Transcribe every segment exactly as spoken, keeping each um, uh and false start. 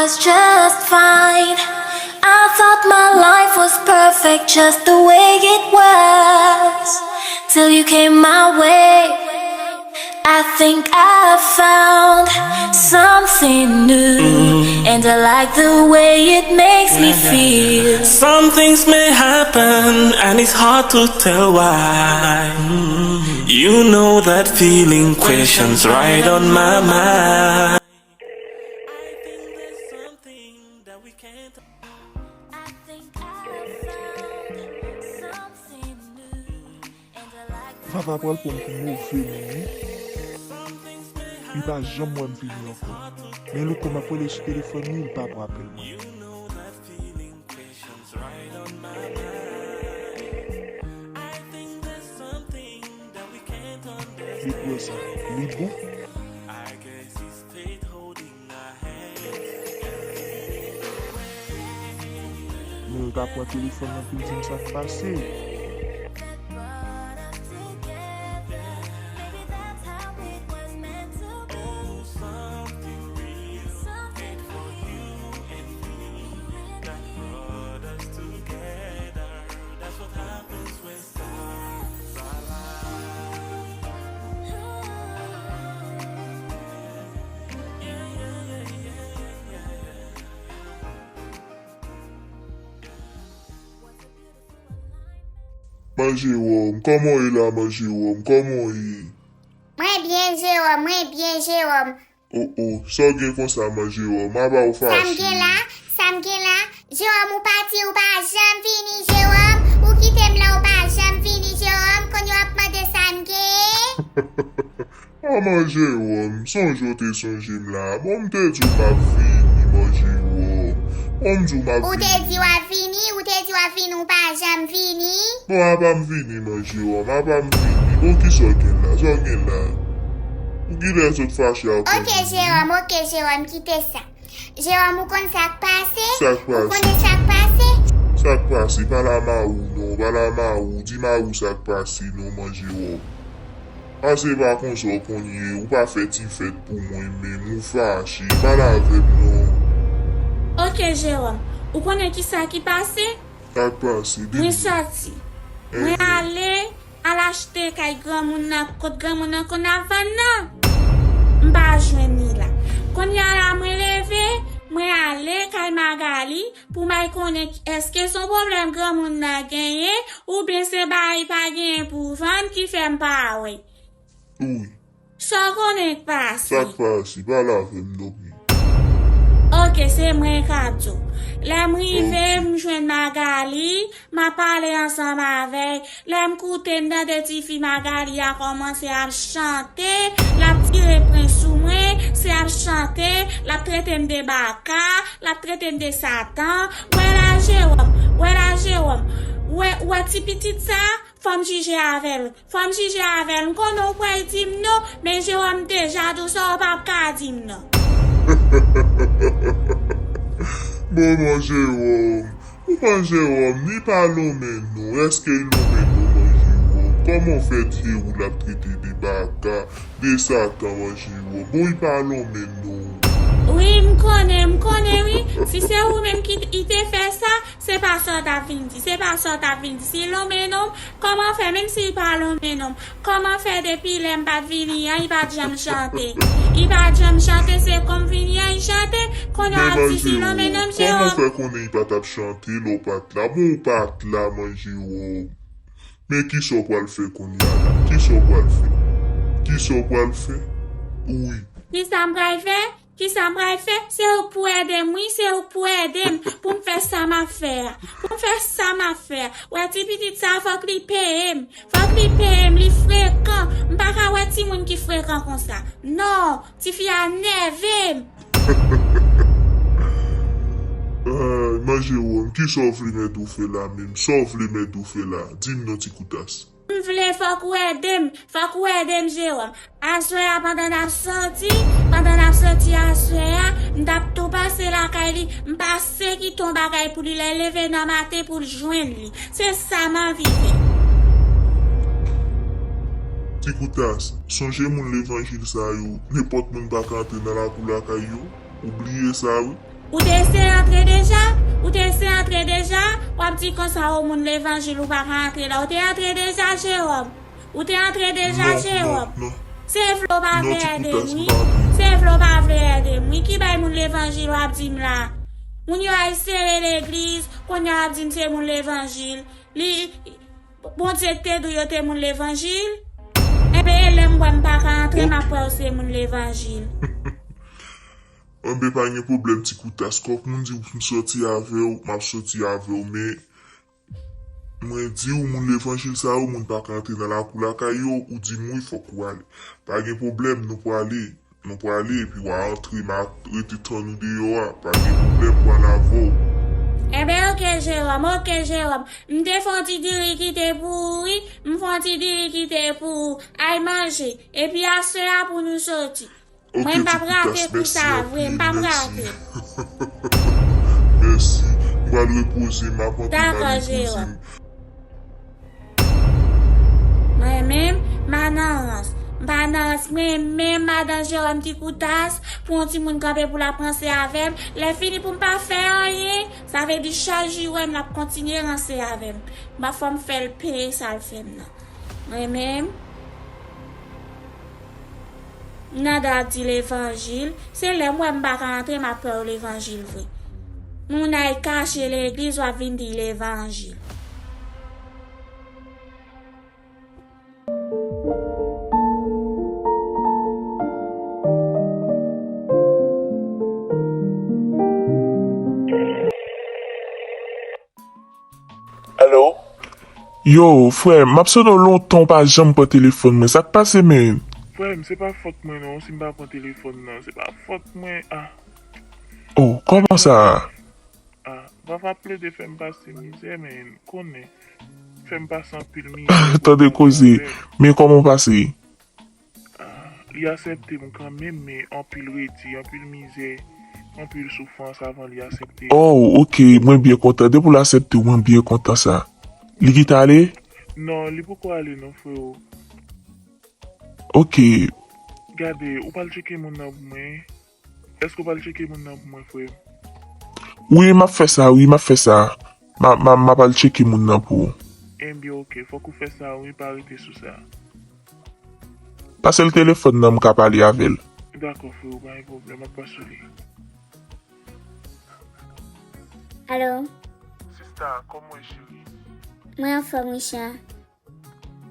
Just fine. I thought my life was perfect just the way it was. Till you came my way. I think I found something new. And I like the way it makes me feel. Some things may happen, and it's hard to tell why. You know that feeling, questions right on my mind. I think there's something that we can't. I think I found something new, and I like. Papa pral pran m pou move moun, wi. Li pa janm wè m vini ankò. Men lòt fwa m ap rele sou telefòn li, li pa pran apèl mwen. Li pran sa. Li bon. Moun ka pran telefòn nan pou l di m sa k pase. Man Jewòm, kòman w ye la, Man Jewòm? Kòman w ye? Mwen byen, Jewòm, mwen byen, Jewòm. O, o, sa w gen konsa, Man Jewòm? Apa w fache? Sa m gen la? Sa m gen la? Jewòm, ou pati, ou pa janm vini, Jewòm. Ou kite m la, ou pa janm vini, Jewòm. Kounye w ap mande sa m gen. O, Man Jewòm, sonje w te sonje m la. Bon, m te di w m ap vini, Man Jewòm. Bon, m di w m ap vini. Ou te di w ap vini, ou te di w ap vini, ou pa janm vini. Bon, apa m vini, Man Jewòm, apa m vini. Bon, kisa w gen la? Sa w gen la? Ou genlè sot fache ak yon moun. Oke, Jewòm, oke, Jewòm, kite sa. Jewòm, ou konn sa k pase? Sa k pase? Ou konnen sa k pase? Sa k pase? Pa la ma ou non, pa la ma ou. Di ma ou sa k pase non, Man Jewòm. Pase pa konsa w konn ye, ou pa fè ti fèt pou mwen menm, ou fache. Pale avè m non. Oke, Jewòm, ou konnen kisa ki pase? Sa k pase? Di m. Mwen sòti. Mwen ale, al achte kay granmoun nan, kot granmoun nan konn ap vann nan. M pa jwenn li la. Kounye a la, mwen leve, mwen ale kay Magali, pou m al konnen èske se yon pwoblèm granmoun nan genyen, oubyen se bagay pa genyen pou vann ki fè m pa wè. Wi. Sa w konnen k pase? Sa k pase? Pale avè m non. Oke, se mwen k ap di w. Lè m rive, oke, m jwenn Magali, m ap pale ansanm avè l. Lè m koute, m tande tifi Magali a kòmanse ap chante, l ap tire pwen sou mwen, se ap chante, l ap trete m de baka, l ap trete m de satan. Wè la Jewòm, wè la Jewòm, wè, wè ti pitit sa, fò m jije avè l, fò m jije avè l. M konnen w pral di m non, men Jewòm deja di w sa w p ap ka di m non. Bon, bon, Jewòm, ou Man Jewòm, li pa lonmen non. Èske l lonmen non, Man Jewòm? Kòman w fè di ou l ap trete de baka, de satan, Man Jewòm? Bon, li pa lonmen non. Wi, m konnen, m konnen wi. Si se ou menm ki t-, i te fè sa, se pa sa w t ap vin di. Se pa sa w t ap vin di. Si l lonmen non, kòman fè, menm si l pa lonmen non m, kòman fè depi lè m pa t vini an, li pa t janm chante? Li pa t janm chante, se kon m vini an, li chante. Kounye a w ap di si l lonmen non m, Jewòm. Kòman fè konnen li pa t ap chante lè w pa t la? Bon, ou pa t la, Man Jewòm. Men kisa w pral fè kounye a la? Kisa w pral fè? Kisa w pral fè? Wi. Kisa m pral fè? Kisa m pral fè? Se ou k pou ede m, wi, se ou k pou ede m pou m fè sa m ap fè a. Pou m fè sa m ap fè a. Wè ti pitit sa, fòk li peye m. Fòk li peye m, li frekan. M pa ka wè timoun ki frekan konsa. Non, tifi a nève m. Ay, Man Jewòm, kisa w vle mèt ou fè la menm? Sa w vle mèt ou fè la? Di m non, ti koutas. M vle fòk ou ede m, fòk ou ede m, Jewòm. Aswè a, pandan n ap soti, pandan n ap soti aswè a, m t ap tou pase lakay li, m pase kite yon bagay pou li, lè l leve nan maten pou l jwenn li. Se sa m anvi fè. Ti koutas, sonje moun levanjil sa yo, nenpòt moun pa ka antre nan lakou lakay yo. Ou bliye sa, wi. Ou te eseye antre deja? Ou te eseye antre deja? W ap di konsa, o moun levanjil, ou pa ka antre la. Ou te antre deja, Jewòm? Ou te antre deja, Jewòm? Non, non, non. Se vle w pa vle ede m, wi. Se vle w pa vle ede m, wi. Ki bay moun levanjil w ap di m la? Moun yo al sere legliz, kounye a w ap di m se moun levanjil. Li, Bondye te di w yo te moun levanjil? Enben, e lè m wè m pa ka antre, m ap wè w se moun levanjil. Enben, pa gen pwoblèm, ti koutas. Kòk moun di w pou m sòti avè w, m ap sòti avè w, men mwen di w, moun levanjil sa yo, moun pa ka antre nan lakou lakay yo, ou di m wi, fòk ou ale. Pa gen pwoblèm, nou prale. Nou prale, epi w a antre, m a rete tann ou deyò a. Pa gen pwoblèm, m pral avè w. Enben, oke, Jewòm, oke, Jewòm. M te fè yon ti diri kite pou ou, wi. M fè yon ti diri kite pou ou. Al manje. Epi aswè a pou nou sòti. Mwen, m p ap rate kou sa a vre, m p ap rate. Mèsi. M pral repoze m, m ap antre, m al repoze m. Mwen menm, m pa nan rans. M pa nan rans. Mwen menm, madan Jewòm ti koutas, pou yon timoun kanpe pou l ap ranse avè m. Lè fini pou m pa fè anyen, sa vle di chak jou wè m l ap kontinye ranse avè m. M ap fò m fè l peye sa l fè m nan. Mwen menm, m nan dwa di levanjil, se lè m wè m pa ka antre, m ap wè w levanjil vre. Moun al kache legliz, w ap vin di levanjil. Alo? Yo, frè, m ap sone w lontan, w pa janm pran telefòn mwen. Sa k pase, menn? Frè m, se pa fòt mwen non, si m pa pran telefòn nan. Se pa fòt mwen, ah. Oh, kòman sa? Ah, papa plede fè m pase mizè, menn, konnen. Fè m pase anpil mizè. Tande koze, men kòman w pase? Ah, li aksepte m kanmenm, men anpil redi, anpil mizè, anpil soufrans avan li aksepte. Oh, ok, mwen byen kontan. Depi w aksepte w, mwen byen kontan sa. Li gentan ale? Non, li poko ale non, freo. Ok. Gade, ou pral tcheke moun nan pou mwen? Èske w pral tcheke moun nan pou mwen, frè m? Wi, m ap fè sa, wi, m ap fè sa. M a, m a, m ap al tcheke moun nan pou ou. Enben, ok, fòk ou fè sa, wi, pa rete sou sa. Pase l telefòn nan, m ka pale avè l. Dakò, frè, pa gen pwoblèm, m ap pase w li. Alo? Sista, kòman w ye, cheri? Mwen anfòm, Richard.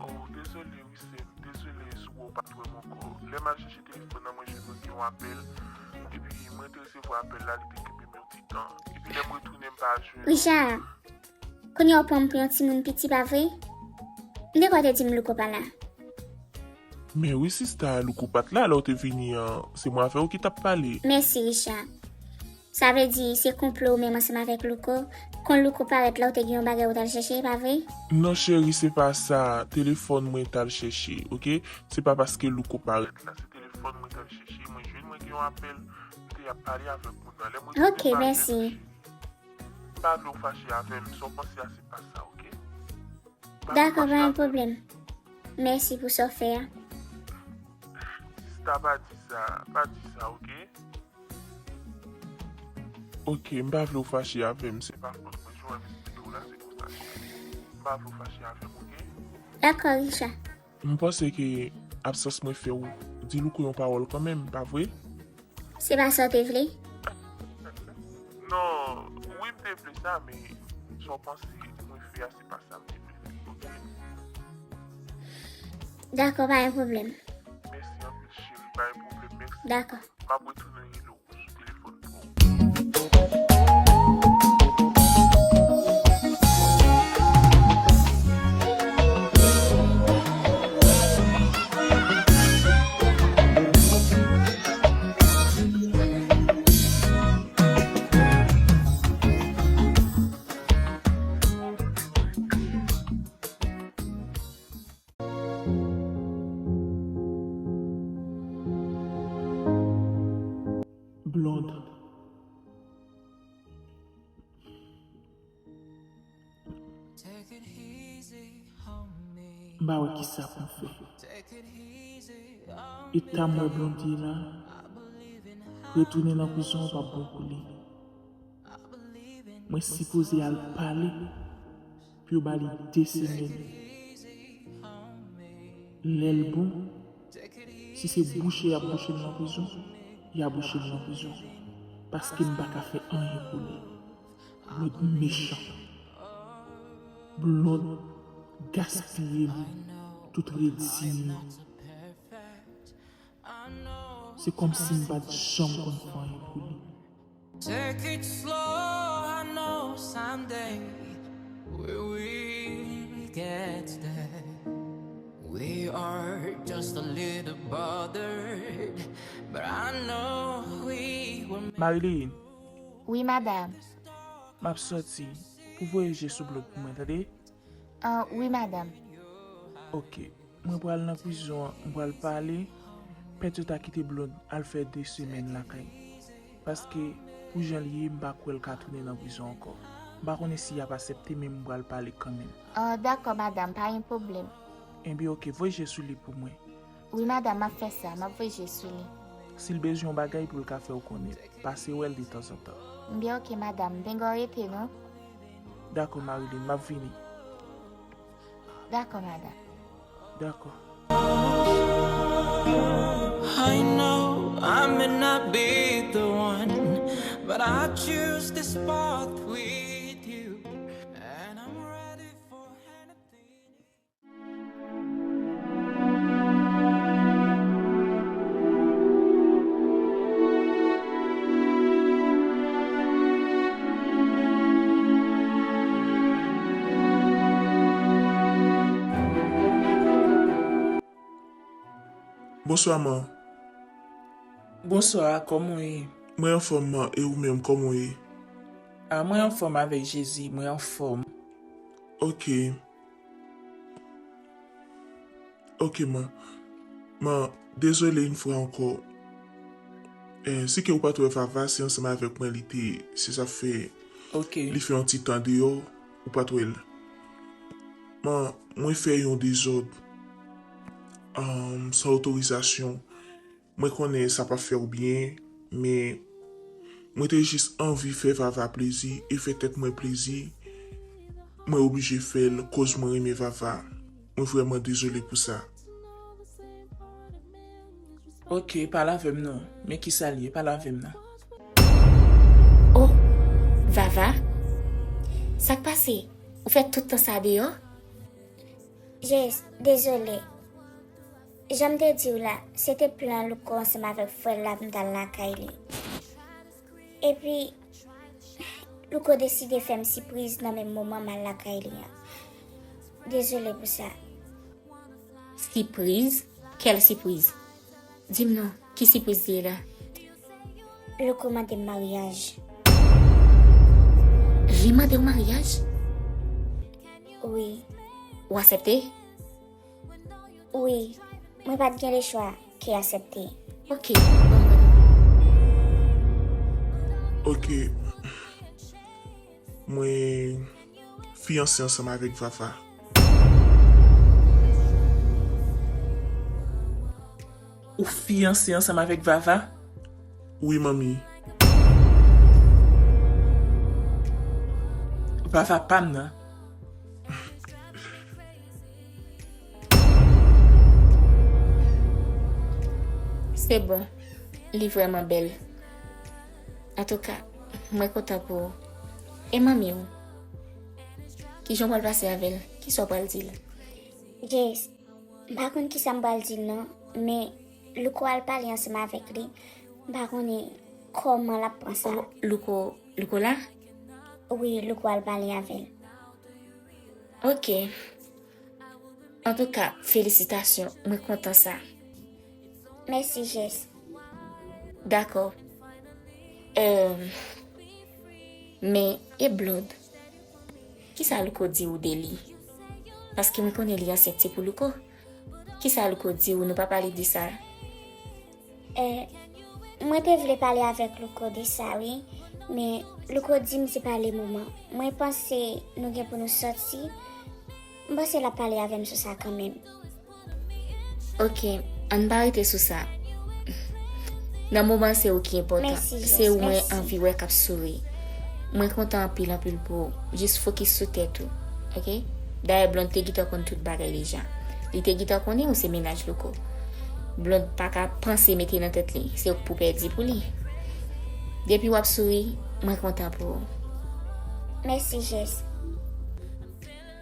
Oh, dezole, wi, sè m, dezole si w pa t wè m ankò. Lè m al chèche telefòn nan, mwen jwenn mwen gen yon apèl. Epi, mwen te resevwa apèl la, li te kenbe m yon ti tan. Epi, lè m retounen, m pa jwenn ou. Richard, kounye a w pran m pou yon timoun piti, pa vre? M te kwè w te di m Louko pa la. Men wi, sista, Louko pa t la, lè w te vini an, se mwen avè w ki t ap pale. Mèsi, Richard. Sa vle di, se konplo ou menm ansanm avèk Louko? Kon Louko parèt la, w te gen yon bagay ou t al chèche, pa vre? Non, cheri, se pa sa. Telefòn mwen t al chèche, ok? Se pa paske Louko parèt la, se telefòn mwen t al chèche. Mwen jwenn mwen gen yon apèl, m te ap pale avèk moun nan. Lè mwen retounen, m pa jwenn ou, cheri. M pa vle w fache avè m. Sa w panse a, se pa sa, ok? Dakò, pa gen pwoblèm. Mèsi pou sa w fè a. Sista, pa di sa, pa di sa, ok? Ok, m pa vle w fache avè m, se pa fòt mwen, jan w wè m esplike w la, se konsa l ye. M pa vle w fache avè m, ok? Dakò, Richard. M panse ke absans mwen fè w di Louko yon pawòl kanmenm, pa vre? Se pa sa w te vle? Non, wi, m te vle sa, men sa w panse mwen fè a, se pa sa m te vle fè, ok? Dakò, pa gen pwoblèm. Mèsi anpil, cheri, pa gen pwoblèm, mèsi. Dakò. M ap retounen rele w sou telefòn pou ou. Blonde. M pa wè kisa pou m fè. Eta m wè Blonde ye la, retounen nan prizon an p ap bon pou li. Mwen sipoze al pale pou yo ba li de semèn. Lè l bon, si se bouche y ap bouche l nan prizon, y a bouche l nan prizon. Paske m pa ka fè anyen pou li. Blond mechan. Blond gaspiye li, tout redi li. Se kòmsi m pa t janm konn fè anyen pou li. Take it slow, I know someday we will get there. We are just a little bothered, but I know we will make Marilyn, Wi, madanm. M ap sòti. Pou voye je sou Blond pou mwen, tande? Ah, wi, madanm. Ok. Mwen pral nan prizon an, m pral pale. Pèt yo ta kite Blond al fè de semèn lakay. Paske, pou jan l ye, m pa kwè l ka tounen nan prizon ankò. M pa konnen si y ap aksepte, men m pral pale kanmenm. Ah, dakò, madanm, pa gen pwoblèm. Enben, ok, voye je sou li pou mwen. Wi, madanm, m ap fè sa, m ap voye je sou li. Si l bezwen yon bagay pou l ka fè w konnen, pase wè l detanzantan. Byen, ok, madanm, m gen dwa rete, non? Dakò, Marilyn, m ap vini. Dakò, madanm. Dakò. I know I may not be the one, but I choose this path with you, and I'm ready for anything. Bonswa, man. Bonswa, kòman w ye? Mwen anfòm, man, e ou menm, kòman w ye? Ah, mwen anfòm avèk Jezi, mwen anfòm. Ok. Ok, man. Man, dezole yon fwa ankò. Eh, si ke ou pa t wè Vava, se ansanm avèk mwen li te ye. Se sa fè Ok. Li fè yon ti tan deyò, ou pa t wè l. Man, mwen fè yon dezòd, ahn, san otorizasyon. Mwen konnen sa p ap fè w byen, men mwen te jis anvi fè Vava plezi e fè tèt mwen plezi. Mwen oblije fè l koz mwen renmen Vava. Mwen vrèman dezole pou sa. Ok, pale avè m non. Men kisa l ye, pale avè m non. Oh, Vava? Sa k pase? Ou fè tout tan sa deyò? Jess, dezole. Jan m te di w la, se te plan Louko ansanm avèk frè l la pou m t al lakay li. Epi, Louko deside fè m sipriz nan menm moman m al lakay li an. Dezole pou sa. Sipriz? Kèl sipriz? Di m non, ki sipriz li ye la? Louko mande m maryaj. Li mande w maryaj? Wi. Ou aksepte? Wi, mwen pa t gen lechwa ke aksepte. Ok, ban m wè. Ok. Mwen fiyanse ansanm avèk Vava. Ou fiyanse ansanm avèk Vava? Wi, manmi. Vava pa m nan. Se bon. Li vrèman bèl. Antouka, mwen kontan pou ou. E manmi w? Kijan w pral pase avè l? Kisa w pral di l? Jess, m pa konn kisa m pral di l non, men Louko al pale ansanm avèk li. M pa konnen kòman l ap pran sa. Oh, Louko, Louko la? Wi, Louko al pale avè l. Ok. Antouka, felisitasyon. Mwen kontan sa. Mèsi, Jess. Dakò. Èm, men, e Blond? Kisa Louko di w de li? Paske mwen konnen li ansent, se pou Louko. Kisa Louko di w? Nou pa pale de sa. Eh, mwen te vle pale avèk Louko de sa, wi. Men Louko di m se pa le moman. Mwen panse nou gen pou nou sòti. M panse l ap pale avè m sou sa kanmenm. Ok, ann pa rete sou sa. Nan moman se ou ki enpòtan. Mèsi, Jess, se ou mwen anvi wè k ap souri. Mwen kontan anpil, anpil pou ou. Jis fokis sou tèt ou, oke? Dayè, Blonde te gentan konn tout bagay deja. Li te gentan konnen ou se mennaj Louko. Blonde pa ka panse mete nan tèt li se ou k pou pèdi pou li. Depi w ap souri, mwen kontan pou ou. Mèsi, Jess.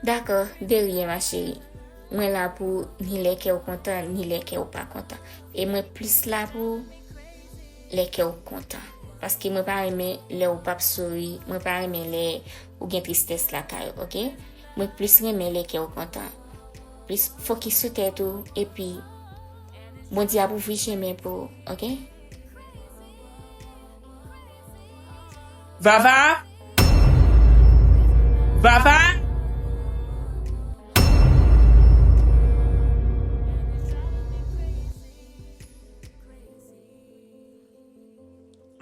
Dakò, de rien, ma chérie. Mwen la pou ou ni lè kè w kontan, ni lè kè w pa kontan. E mwen plis la pou ou lè kè w kontan. Paske mwen pa renmen lè ou p ap souri, mwen pa renmen lè ou gen tristès lakay ou, oke? Mwen plis renmen lè kè w kontan. Plis fokis sou tèt ou, epi Bondye ap ouvri chemen pou ou, oke? Vava! Vava!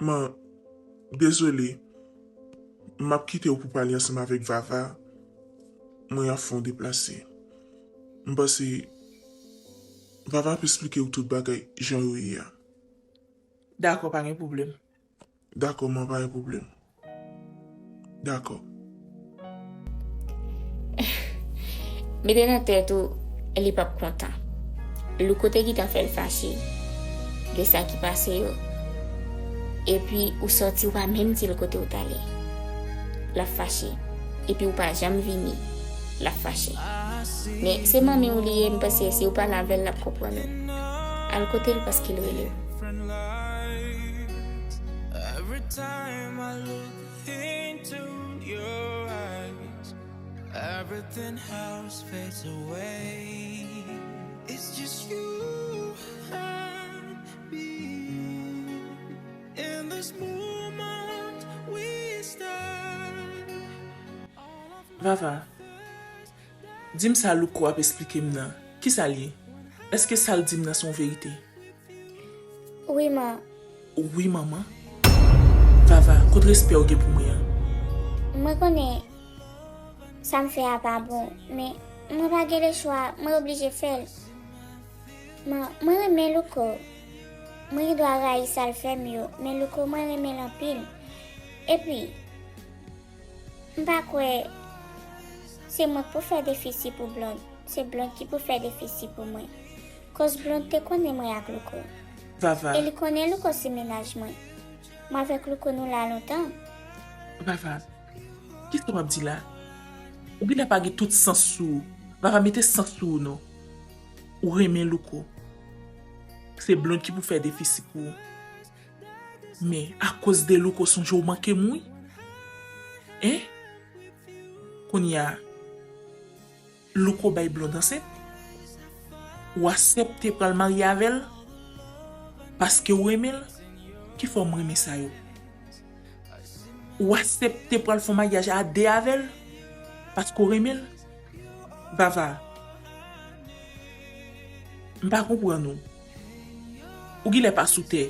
Man, dezole. M ap kite w pou pale ansanm avèk Vava. Mwen ap fè yon deplase. M panse Vava ap esplike w tout bagay jan yo ye a. Dakò, pa gen pwoblèm. Dakò, man, pa gen pwoblèm. Dakò. Mete nan tèt ou, li p ap kontan. Louko te gentan fè l fache de sa ki pase yo. Epi ou sòti, ou pa menm di l kote ou t ale. L ap fache. Epi ou pa janm vini, l ap fache. Men se manmi w li ye, m panse si ou pale avè l, l ap konprann ou. Al kote l paske l rele w. Every time I look into your eyes, everything else fades away. It's just you and me. In this moment we stand. Vava, di m sa Louko ap esplike m nan. Kisa l ye? Èske sa l di m nan se yon verite? Wi, man. Wi, manman. Vava, kot respè w gen pou mwen an? Mwen konnen sa m fè a pa bon, men mwen pa gen lechwa, mwen oblije fè l. Man, mwen renmen Louko. Mwen gen dwa rayi sa l fè m yo, men Louko, mwen renmen l anpil. Epi, m pa kwè se mwen k pou fè defisi pou Blonde. Se Blonde ki pou fè defisi pou mwen. Koz Blonde te konnen mwen ak Louko. Vava. E li konnen Louko se mennaj mwen. Mwen avèk Louko nou la lontan. Vava, kisa w ap di la? Ou genlè pa gen tout sans sou ou. Vava, mete sans sou ou non. Ou renmen Louko. Se Blonde ki pou fè defisi pou ou. Men, akoz de Louko, sonje w manke m wi. Hein? Kounye a, Louko bay Blonde ansent? Ou aksepte pral marye avè l? Paske w renmen l? Ki fòm renmen sa yo? Ou aksepte pral fè yon maryaj a de avè l? Paske w renmen l? Vava, m pa konprann ou. Ou genlè pa sou tè.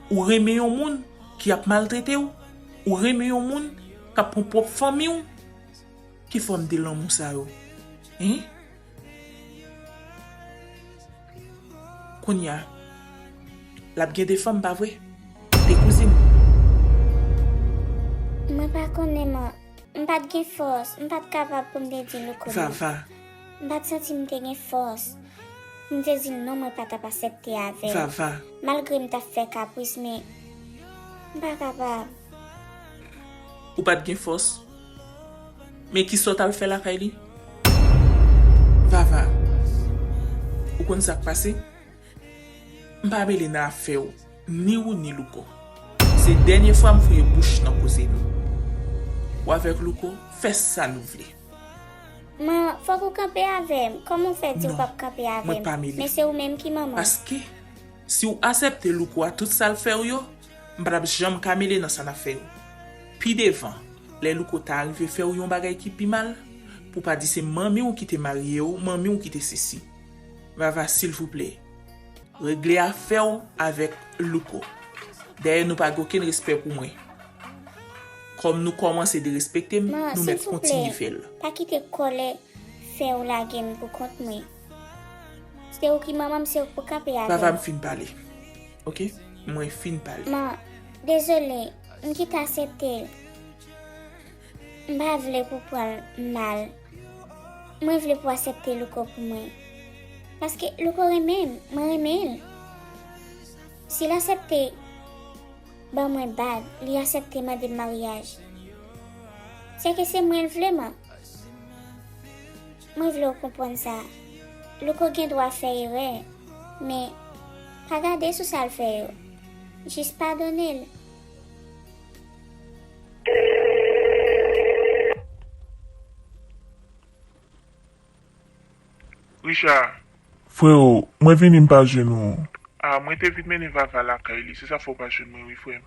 Ou renmen yon moun ki ap maltrete w? Ou renmen yon moun k ap pran pwòp fanmi w? Ki fòm de lanmou sa yo? Hein? Kounye a, l ap gen de fanm, pa vre? De kouzin. Mwen pa konnen, man. M pa t gen fòs. M pa t kapab pou m te di Louko non. Vava. M pa t santi m te gen fòs pou m te di l non, mwen pa t ap aksepte avè l. Vava. Malgre m t ap fè kapris, men m pa kapab. Ou pa t gen fòs? Men kisa w t al fè lakay li? Vava, ou konn sa k pase? M pa mele nan afè w, ni ou ni Louko. Se dènye fwa m fouye bouch nan koze nou. Ou avèk Louko, fè sa nou vle. Man, fòk ou kanpe avè m. Kòman w fè di w p ap kanpe avè m? Non, mwen pa mele. Men se ou menm ki manman m. Paske, si w aksepte Louko a tout sa l fè w yo, m pa t ap janm ka mele nan sa n ap fè yo. Pi devan, lè Louko ta rive fè w yon bagay ki pi mal, pou w pa di se manmi w ki te marye w, manmi w ki te sesi. Vava, silvouplè, regle afè w avèk Louko. Dayè, nou pa gen okenn respè pou mwen. Kòm nou kòmanse derespekte m, nou mèt kontinye fè l. Man, silvouplè, pa kite kòlè fè w lage m pou kont mwen. Se ou ki manman m, se ou k pou kanpe avè m. Vava, m fin pale. Oke? Mwen fin pale. Man, dezole, m kite aksepte l. M pa vle pou pran l mal. Mwen vle pou aksepte Louko pou mwen. Paske Louko renmen m, mwen renmen l. Si l aksepte ban mwen bag, li aksepte mande m maryaj, se ke se mwen l vle, man. Mwen vle w konprann sa. Louko gen dwa fè erè, men pa gade sou sa l fè yo. Jis padone l. Richard. Freo, mwen vini m pa jwenn ou. Ah, mwen te vin mennen Vava lakay li, se sa fè w pa jwenn mwen wi, frè m.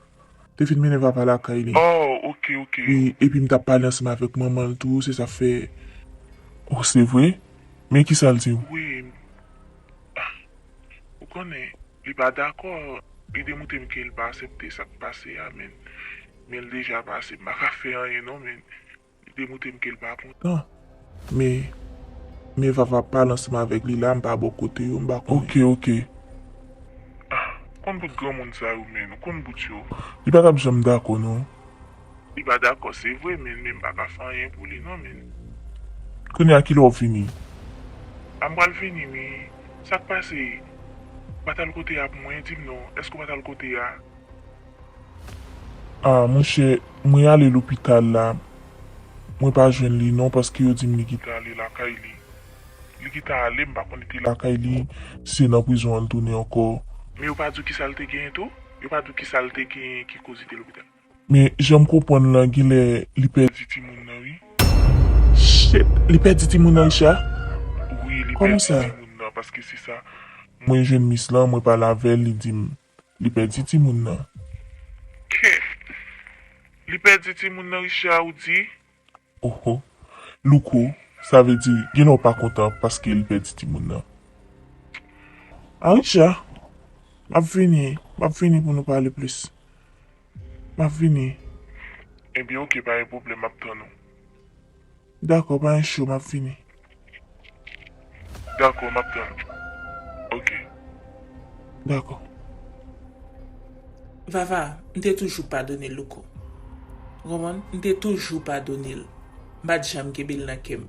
Te vin mennen Vava lakay li. Oh, ok, ok. Wi, epi m t ap pale ansanm avèk manman l tou, se sa fè. Oh, se vre? Men kisa l di w? Wi. Ah, ou konnen, li pa dakò. Li te montre m ke l pa aksepte sa k pase a, men, men l deja pase. M pa ka fè anyen non, men. Li te montre m ke l pa kontan. Men, men Vava pale ansanm avèk li la, m pa bò kote yo, m pa konnen. Ok, ok. Ah, konn bout granmoun sa yo, men, ou konn bout yo. Li pa t ap janm dakò, non. Li pa dakò, se vre, men, men m pa ka fè anyen pou li, non, men. Kounye a, kilè w ap vini? A, m pral vini, wi. Sa k pase? Ou pa t al kote a pou mwen, di m non. Èske ou pa t al kote a? Ah, monchè, mwen ale lopital la. Mwen pa jwenn li non, paske yo di m li gentan ale lakay li. Li gentan ale, m pa konn li te lakay li, si se nan prizon an l tounen ankò. Men yo pa di w kisa l te genyen tou? Yo pa di w kisa l te genyen ki koz li te lopital? Men jan m konprann lan, genlè li pèdi timoun nan, wi. Shit, li pèdi timoun nan, Richard? Wi, li pèdi timoun nan, paske se sa. Mwen jwenn mis lan, mwen pale avè l, li di m li pèdi timoun nan. Kè! Li pèdi timoun nan, Richard, ou di? Oho. Louko, sa vle di, genlè w pa kontan paske l pèdi timoun nan. A, Richard, m ap vini, m ap vini pou nou pale plis. M ap vini. Ebyen, ok, pa gen pwoblèm, m ap tann ou. Dakò, pa gen cho, m ap vini. Dakò, m ap tann. Ok. Dakò. Vava, m te toujou padone Louko. Ou konprann? M te toujou padone l. M pa t janm kenbe l nan kè m.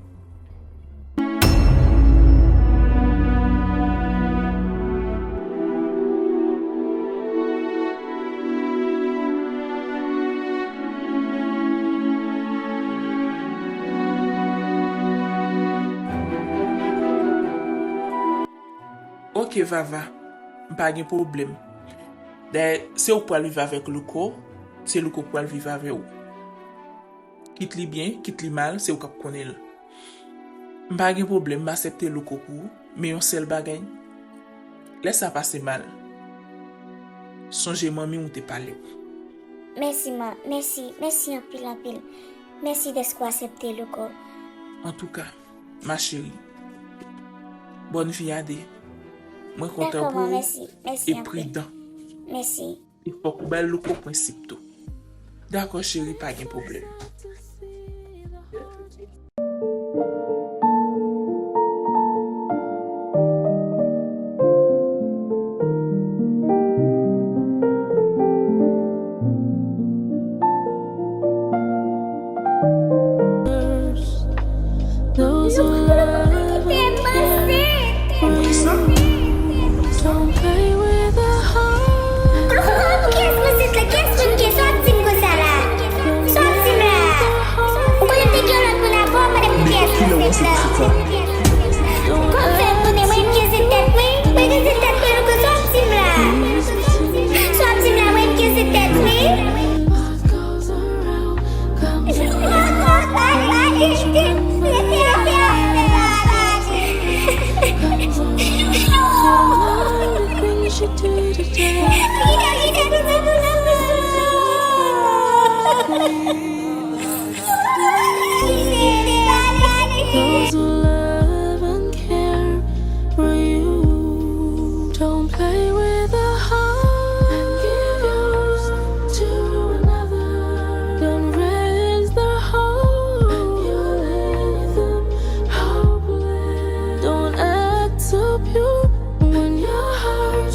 Ok, Vava, m pa gen pwoblèm. Dayè, se ou k pral viv avèk Louko, se Louko k pral viv avè w. Kit li byen, kit li mal, se ou k ap konnen l. M pa gen pwoblèm, m aksepte Louko pou ou, men yon sèl bagay, lè sa pase mal, sonje manmi w te pale w. Mèsi, man. Mèsi, mèsi anpil, anpil. Mèsi dèske w aksepte Louko. Antouka, ma chérie, bonne vie à deux. Mwen kontan pou ou. Dakò, man, mèsi. Mèsi anpil. E pridan. Mèsi. E fòk ou bay Louko prensip tou. Dakò, cheri, pa gen pwoblèm. Those who love and care for you don't play with the heart. Kiyès mwen sèt la? Kiyès moun ki sa w ap di m konsa la? Sa w ap di m la? Ou konnen m te gen yon lòt moun avan, mwen te pou kiyès mwen sèt la? Kòm fè m konnen mwen ki se tèt mwen, mwen ki se tèt mwen, nou konn sa w ap di m la? Sa w ap di m la, mwen ki se tèt mwen? Those who love and care for you don't play with the heart and give yours to another. Don't raise the heart and you leave them hopeless. Don't act so pure when your heart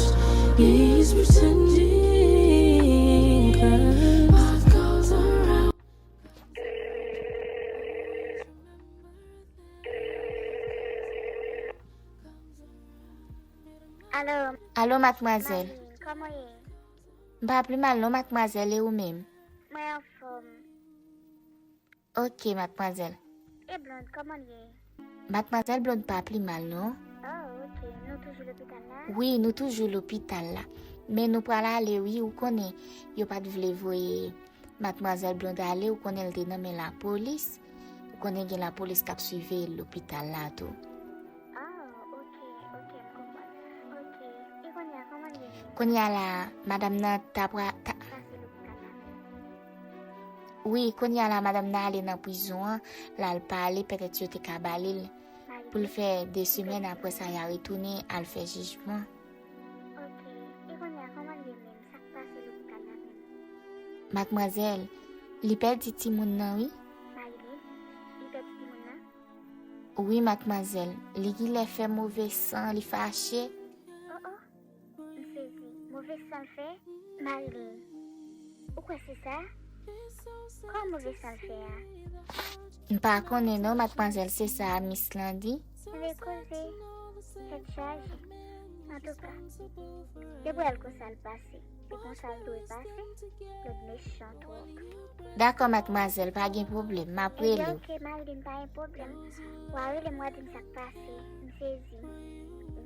Alo, alo, madmwazèl. Madeline, kòman w ye? M pa pli mal non, madmwazèl, e ou menm? Mwen anfòm. Ok, madmwazèl. E Blonde, kòman l ye? Madmwazèl Blonde pa pli mal non. Oh, ok. Nou toujou lopital la? Wi, nou toujou lopital la. Men nou pral ale wi, ou konnen yo pa t vle voye madmwazèl Blonde ale, ou konnen l te nan men lapolis. Ou konnen gen lapolis k ap siveye l lopital la tou. Ah, ok, ok, m konprann. Ok. E kounye a, kòman l ye menm? Kounye a la, madanm nan ta pra-, ta- Pase lopital la menm? Wi, kounye a la, madanm nan ale nan prizon an, l al pale, petèt yo te ka ba li l pou l fè de semèn, apre sa, y a retounen al fè jijman. Ok. E kounye a, kòman l ye menm? Sa k pase lopital la menm? Madmwazèl, li pèdi timoun nan, wi. Madeline, li pèdi timoun nan? Wi, madmwazèl. Li genlè fè move san, li fache. Oh, oh. M sezi. Move san l fè? Madeline, ou kwè se sa? Kòman move san l fè a? M pa konnen non, madmwazèl, se sa a mis lan di. Ebyen, koze, tèt chaje. Antouka, depi w wè l konsa l pase. Se konsa l dwe pase, lòt mechan twòp. Dakò, madmwazèl, pa gen pwoblèm, m ap rele w. Ebyen, ok, Madeline, pa gen pwoblèm. W a rele m, w a di m sa k pase. M sezi.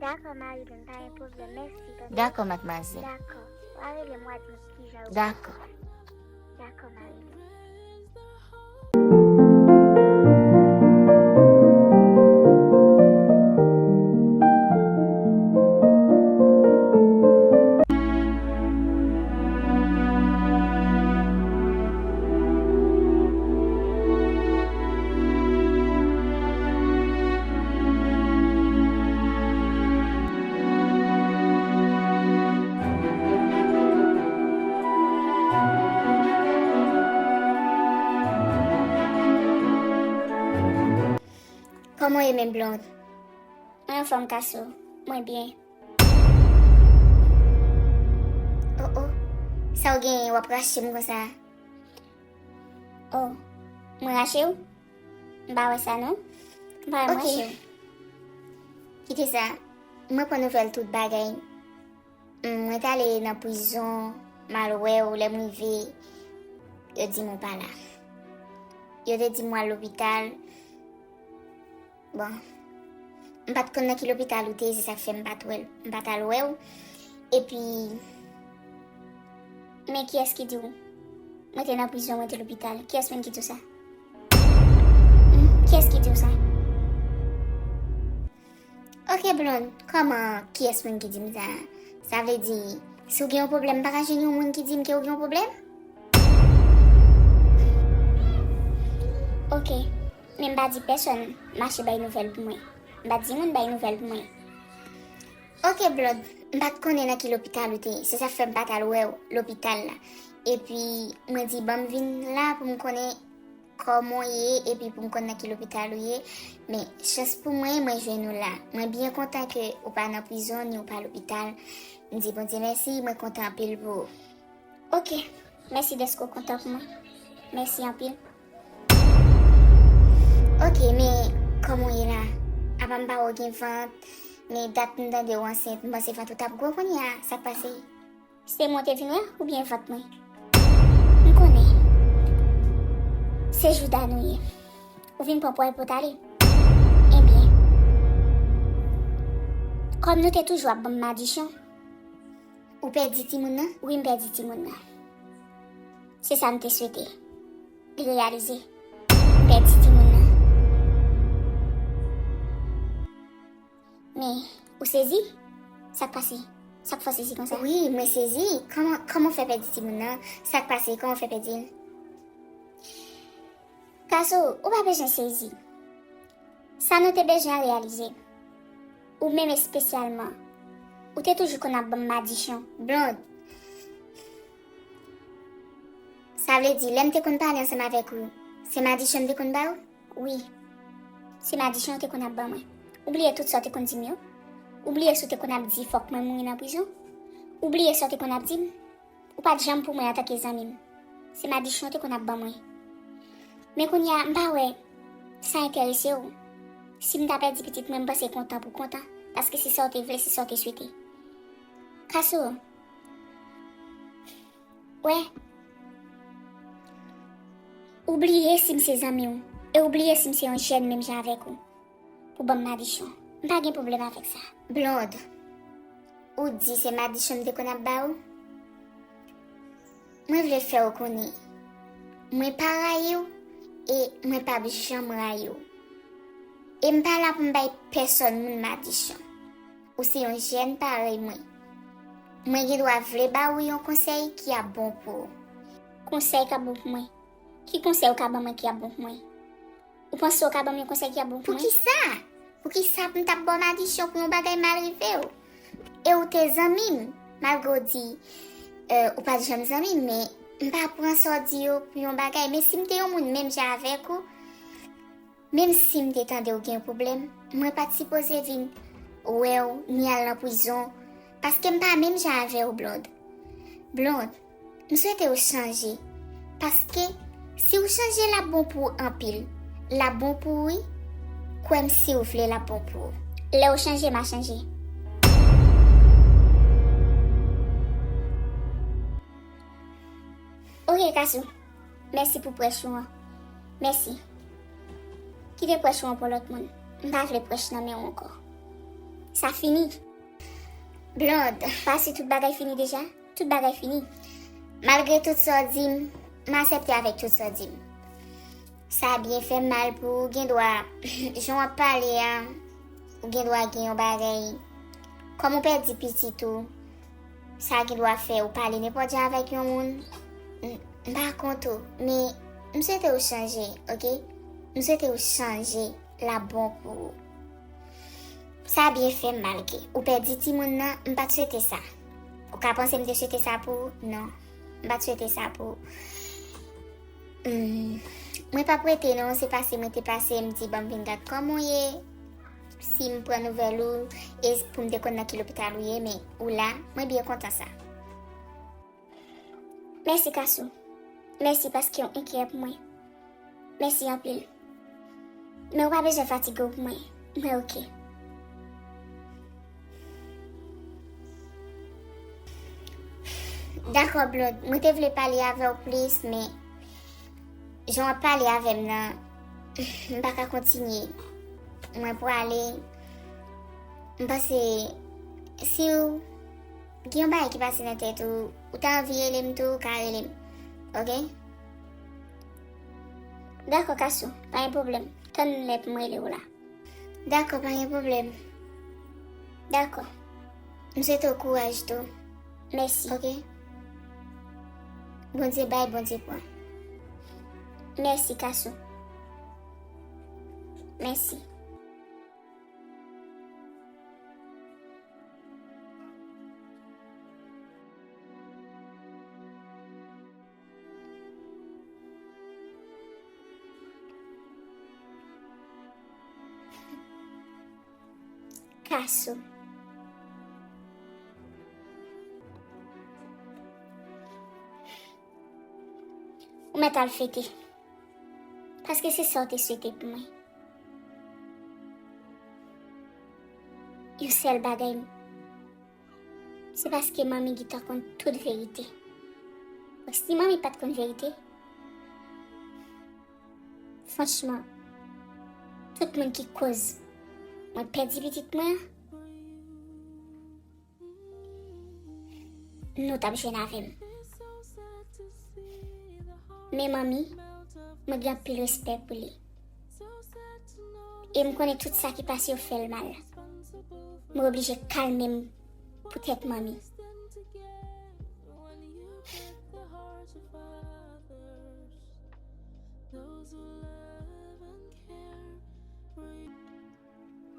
Dakò, Madeline, pa gen pwoblèm. Mèsi, tande? Dakò, madmwazèl. Dakò. W a rele m, w a di m kijan yo pase. Dakò. Dakò, Madeline. Kòman w ye menm, Blonde? Mwen anfòm, Kasou. Mwen byen. Oh, oh. Sa w genyen, w ap rache m konsa? Oh, mwen rache w? M pa wè sa non. M pa wè m rache w. Kite sa. Mwen pran nouvèl tout bagay. Mwen t ale nan prizon, m al wè w, lè m rive, yo di m ou pa la. Yo te di m w al lopital. Bon, m pa t konn nan ki lopital ou te ye, se sa k fè m pa t wè l, m pa t al wè w. Epi, men kiyès ki di w mwen te nan prizon, mwen te lopital? Kiyès menm ki di w sa? Hmm, kiyès ki di w sa? Ok, Blonde, kòman kiyès moun ki di m sa? Sa vle di, si w gen yon pwoblèm, m pa ka jwenn yon moun ki di m ke w gen yon pwoblèm? Ok, men m pa di pèsonn mache bay nouvèl pou mwen. M pa di moun bay nouvèl pou mwen. Ok, Blonde, m pa t konnen nan ki lopital ou te ye. Se sa k fè m pa t al wè w lopital la. Epi, mwen di, ban m vin la pou m konnen kòman w ye, epi pou m konn nan ki lopital ou ye. Men, chans pou mwen, mwen jwenn ou la. Mwen byen kontan ke ou pa nan prizon, ni ou pa lopital. M di Bondye mèsi, mwen kontan anpil pou ou. Ok, mèsi dèske w kontan pou mwen. Mèsi anpil. Ok, men kòman w ye la? Apa m pa wè w gen vant, men dat m tande w ansent, m panse vant ou t ap gwo kounye a, sa k pase? Se mwen w te vin wè oubyen vant mwen? M konnen. Se jouda nou ye. Ou vin pran pwa pou w t ale. Ebyen, kòm nou te toujou ap ban m madichon, Ou pèdi timoun nan? Wi, m pèdi timoun nan. Se sa m te swete. Li reyalize. M pèdi timoun nan. Men, ou sezi? Sa k pase? Sa k fè w sezi konsa? Wi, mwen sezi. Kòman, kòman w fè pèdi timoun nan? Sa k pase? Kòman w fè pèdi l? Kasou, ou pa bezwen sezi. Sa nou te bezwen an reyalize. Ou menm espesyalman, ou te toujou konn ap ban m madichon. Blonde, sa vle di, lè m te konn pale ansanm avèk ou, se madichon m te konn ba ou? Wi. Se madichon ou te konn ap ban mwen. Ou bliye tout sa w te konn di m yo? Ou bliye si w te konn ap di fòk mwen mouri nan prizon? Ou bliye sa w te konn ap di m? Ou pa t janm pou mwen antanke zanmi m. Se madichon w te konn ap ban mwen. Men kounye a, m pa wè sa enterese w. Si m ta pèdi pitit mwen, m panse kontan pou kontan, paske se sa w te vle, se sa w te swete. Kasou, wè, ou bliye si m se zanmi w, e ou bliye si m se yon jèn menm jan avèk ou, pou ban m madichon. M pa gen pwoblèm avèk sa. Blonde, ou di se madichon m te konn ap ba ou? Mwen vle fè w konnen, mwen pa rayi w e mwen p ap janm rayi w. E m pa la pou m bay pèsòn moun madichon. Ou se yon jèn parèy mwen. Mwen gen dwa vle ba ou yon konsèy ki ap bon pou ou. Konsèy k ap bon pou mwen? Ki konsèy ou ka ban mwen ki ap bon pou mwen? Ou panse ou ka ban m yon konsèy ki ap bon pou mwen? Poukisa? Poukisa pou m t ap ba w madichon pou yon bagay mal rive w? E ou te zanmi m, malgre w di, euh, ou pa t janm zanmi m, men m pa pran sa w di yo pou yon bagay. Men si m te yon moun menm jan avèk ou, menm si m te tande w gen pwoblèm, mwen pa t sipoze vin wè w, ni al nan prizon, paske m pa menm jan avè w, Blonde. Blonde, m swete w chanje, paske si w chanje, l ap bon pou w anpil. L ap bon pou w, wi. Kwè m, si w vle, l ap bon pou w. Lè w chanje, m a chanje. Ok, Kasou. Mèsi pou prèch ou an. Mèsi. Kite prèch ou an pou lòt moun. M pa vle prèch nan men w ankò. Sa fini. Blonde, pa si tout bagay fini deja? Tout bagay fini. Malgre tout sa w di m, m aksepte avèk tout sa w di m. Sa byen fè m mal pou ou, gen dwa, jan w ap pale a, ou gen dwa gen yon bagay. Kòm ou pèdi pitit ou, sa gen dwa fè ou pale nenpòt jan avèk yon moun. M, m pa kont ou, men m swete w chanje, ok? M swete w chanje, l ap bon pou ou. Sa byen fè m mal ke ou pèdi timoun nan, m pa t swete sa. Ou ka panse m te swete sa pou ou? Non, m pa t swete sa pou ou. Hmm, mwen p ap rete non, se pase mwen te pase, m di ban m vin gad kòman w ye, si m pran nouvèl ou, e pou m te konn nan ki lopital ou ye, men ou la, mwen byen kontan sa. Mèsi, Kasou. Mèsi paske w enkyè pou mwen. Mèsi anpil. Men ou pa bezwen fatige w pou mwen. Mwen oke. Dakò, Blonde. Mwen te vle pale avè w plis, men jan w ap pale avè m nan, m pa ka kontinye. Mwen prale. M panse, si w gen yon bagay ki pase nan tèt ou, ou ta anvi rele m tou, ou ka rele m. Oke? Dakò, Kasou, pa gen pwoblèm. Tann lè pou m rele w la. Dakò, pa gen pwoblèm. Dakò. M swete w kouraj tou. Mèsi. Oke? Bondye bay, Bondye pran. Mèsi, Kasou. Mèsi. Kasou. Ou mèt al fete. Paske se sa w te swete pou mwen. Yon sèl bagay, se paske manmi gentan konn tout verite. Bon, si manmi pa t konn verite, franchman, tout moun ki koz mwen pèdi pitit mwen an, nou t ap jwenn avè m. Men manmi, mwen gen anpil respè pou li. E m konnen tout sa ki pase yo fè l mal. Mwen oblije kalme m poutèt manmi.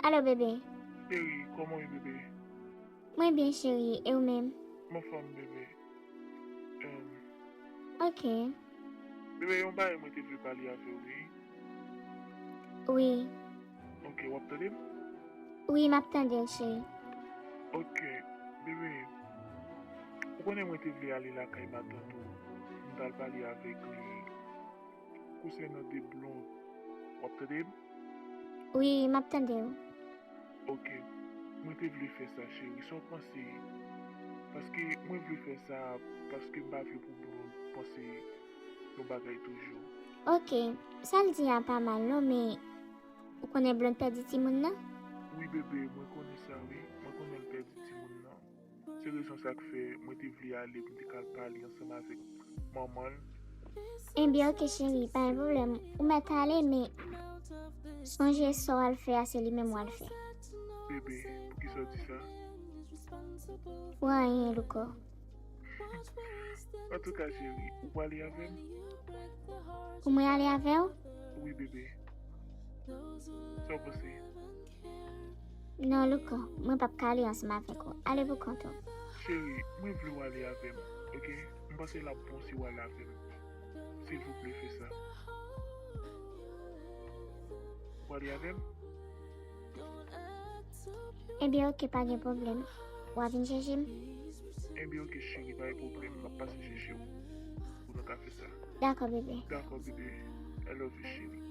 Alo, bebe. Cheri, kòman w ye, bebe? Mwen byen, cheri. E ou menm? M anfòm, bebe. Em, Ok. Bebe, yon bagay mwen te vle pale avè w, wi. Wi. Ok, w ap tande m? Wi, m ap tande w, cheri. Ok, bebe, ou konnen mwen te vle ale lakay matant ou, m t al pale avèk li konsènan de Blonde. W ap tande m? Wi, m ap tande w. Ok, mwen te vle fè sa, cheri. Sa w panse? Paske mwen vle fè sa, paske m pa vle pou Blonde panse yon bagay toujou. Ok, sa l di a pa mal non, men ou konnen Blonde pèdi timoun nan? Wi, bebe, mwen konnen sa, wi. Mwen konnen l pèdi timoun nan. Se rezon sa k fè mwen te vle ale pou m te ka al pale ansanm avèk manman l. Ebyen, ok, cheri, pa gen pwoblèm. Ou mèt ale, men sonje sa w al fè a, se li menm w al fè. Bebe, poukisa w di sa? Pou anyen, Louko. Antouka, cheri, ou prale avè m? Pou mwen ale avè w? Wi, bebe. Sa w panse? Non, Louko, mwen p ap ka ale ansanm avèk ou. Ale pou kont ou. Cheri, mwen vle w ale avè m, ok? M panse l ap bon si w ale avè m. Silvouplè, fè sa. W ale avè m? Ebyen, ok, pa gen pwoblèm. W a vin chèche m? Ebyen, ok, cheri, pa gen pwoblèm. M ap pase chèche w pou nou ka fè sa. Dakò, bebe. Dakò, bebe. I love you, cheri.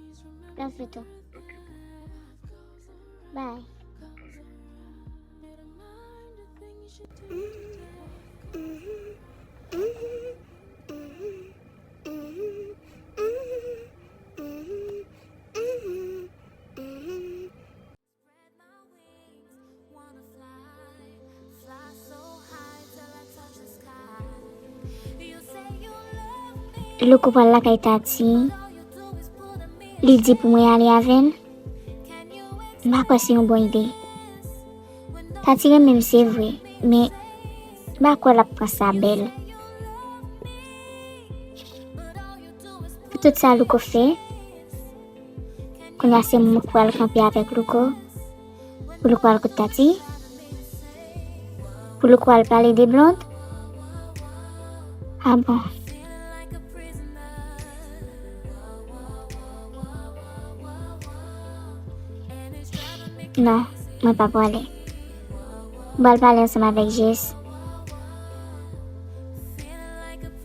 Love you too. Ok, boo. Bye. Louko pral lakay Tati. Li di pou mwen ale avè l. M pa kwè se yon bon ide. Tati renmen m, se vre, men m pa kwè l ap pran sa bèl. Pou tout sa Louko fè, kounye a se mwen k pral kanpe avèk Louko. Pou Louko al kot Tati? Pou Louko al pale de Blonde? Ah bon. Non, mwen pa prale. Mwen pral pale ansanm avèk Jess.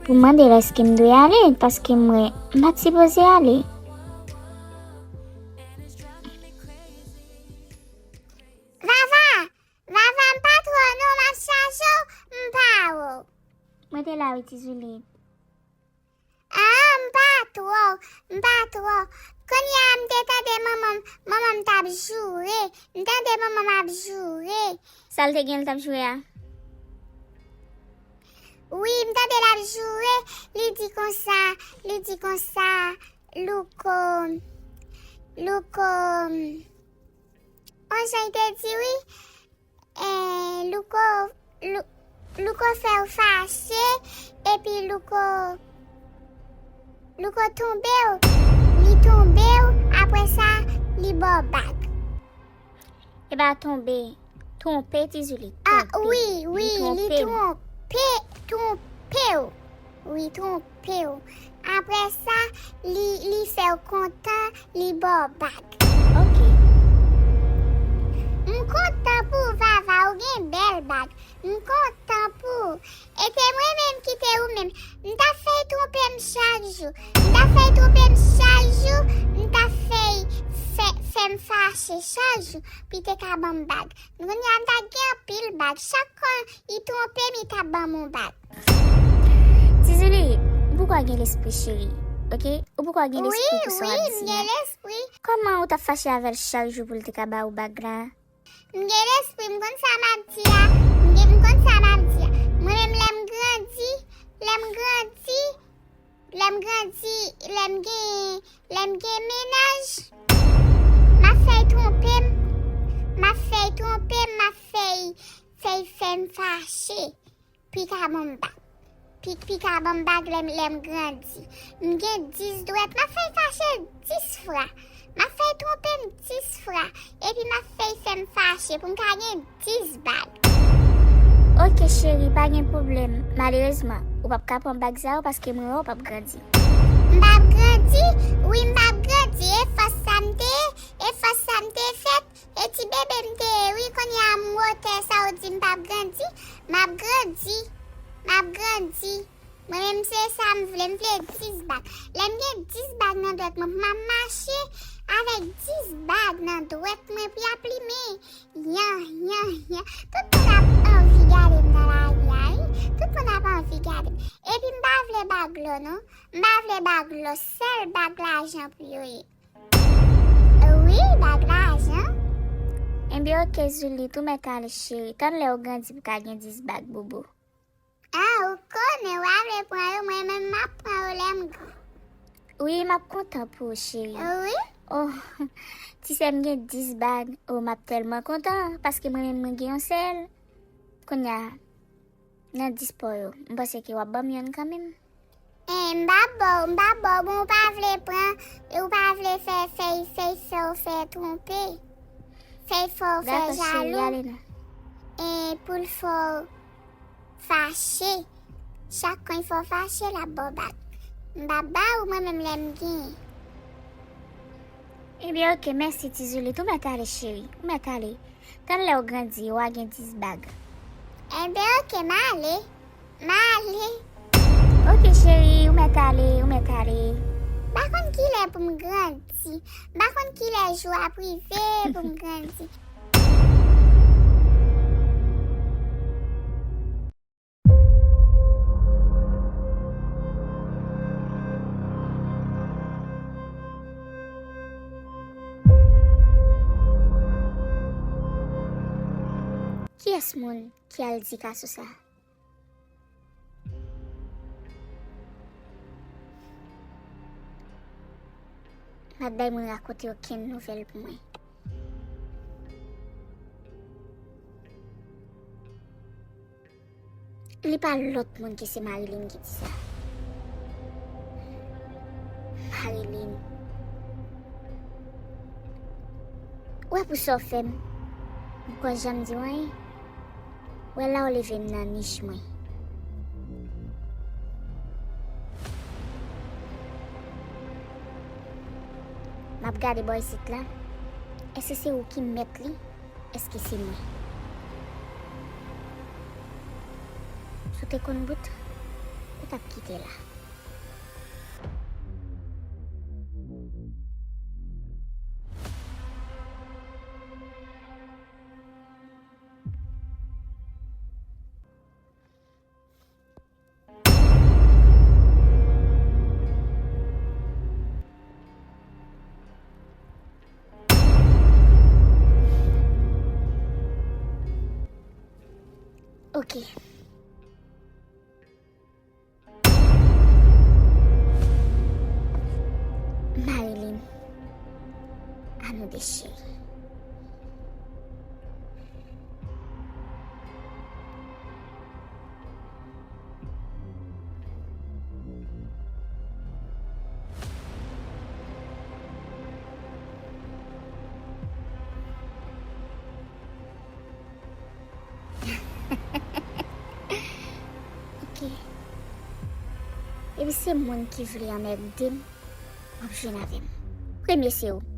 Pou mande l èske m dwe ale, paske m wè m pa t sipoze ale. Vava! Vava, m pa twò non, m ap chache w, m pa wè w. Mwen te la wi, Ti Zulie. Ah, m pa twò, m pa twò. Kounye a m te tande manman m, manman m t ap joure. M tande manman m ap joure. Sa l te gen l t ap joure a? Wi, m tande l ap joure. Li di konsa, li di konsa, Louko, Louko, on jan l te di wi, eh, Louko, Lou-, Louko fè w fache, epi Louko, Louko tonbe w, li tonbe w, apre sa, li ba w bag. E pa tonbe, twonpe, Ti Zulie, ah, twonpe. Wi, wi, li twonpe, twonpe w. Wi, twonpe w. Apre sa, li, li fè w kontan, li ba w bag. Ok. M kontan pou ou, Vava, ou gen bèl bag. M kontan pou ou. E te mwen menm ki te ou menm. M ta fè l twonpe m chak jou. M ta fè l twonpe m chak jou. M ta fè l fè, fè m fache chak jou. Pou l te ka ban m bag. Kounye a m ta gen anpil bag. Chak kon li twonpe m, li t ap ban m yon bag. Ti Zulie, ou poko gen lespri, cheri. Ok? Ou poko gen lespri pou sa w ap di a. Wi, wi, m gen lespri. Kòman ou t ap fache avè l chak jou pou l te ka ba ou bag la? M gen lespri, m konn sa m ap di a. M gen, m konn sa m ap di a. Mwen menm, lè m grandi, lè m grandi, lè m grandi, lè m gen, lè m gen mennaj, m ap fè l twonpe m, m ap fè l twonpe m, m ap fè l, fè l fè m fache. Pou l ka ban m bag. Pou l, pou l ka ban m bag lè m, lè m grandi. M gen dis dwèt, m ap fè l fache dis fwa. M ap fè l twonpe m dis fwa. Epi m ap fè l fè m fache pou m ka gen dis bag. Ok, cheri, pa gen pwoblèm. Malerezman, ou p ap ka pran bag sa yo paske mwen wè w p ap grandi. M p ap grandi? Wi, m p ap grandi. E fòs sa m te ye, e fòs sa m te fèt. E ti bebe m te ye wi, kounye a m wotè sa ou di m p ap grandi, m ap grandi, m ap grandi. Mwen menm se sa m vle, m vle dis bag. Lè m gen dis bag nan dwèt mwen, m ap mache avèk dis bag nan dwèt mwen pou y ap limen. Yan, yan, yan. Tout moun ap anvi gade m nan lari a. Tout moun ap anvi gade m. Epi m pa vle bag lò non. M pa vle bag lò, sèl bag lajan pou yo ye. Wi, bag lajan. Ebyen, oke, Zulie, tou mèt ale, cheri. Tann lè w grandi pou ka gen dis bag, bobo. Ah, ou konnen, w a vle pran yo, mwen menm m ap pran yo lè m gran. Wi, m ap kontan pou ou, cheri. Wi. Oh, ti sè m gen dis bag. Oh, m ap tèlman kontan, paske mwen menm mwen gen yon sèl. Kounye a, nan dis pa w yo, m panse ke w ap ban m yonn kanmenm. Eh, m pa ba w, m pa ba w, bon, ou pa vle pran, ou pa vle fè, fè, fè, fè w fè twonpe. Fè, fè w fè jalou. Dakò, cheri, ale non. Eh, pou l fè w fache. Chak kon l fè w fache, l ap ba w bag. M pa ba ou mwen menm lè m genyen. Ebyen, oke, mèsi, ti Zulie. Ou mèt ale, cheri. Ou mèt ale. Tann lè w grandi, w a gen dis bag. Ebyen, oke, m ale. M ale. Oke, cheri, ou mèt ale, ou mèt ale. M pa konn kilè pou m grandi. M pa konn kilè jou ap rive pou m grandi. Kiyès moun ki al di Kasou sa? Madanm mwen rakonte okenn nouvèl pou mwen. Li pa lòt moun ke se Marilyn ki di sa. Marilyn. Ou wè pou sa w fè m, m pa janm di w anyen. Wè la w leve m nan nich mwen. M ap gade bò isit la. Èske se ou ki mèt li? Èske se mwen? Si w te konn bout, ou t ap kite la. Ok. Marilyn, ann nou dechire. Ok. Epi se moun ki vle anmède m, w ap jwenn avè m. Premye se ou.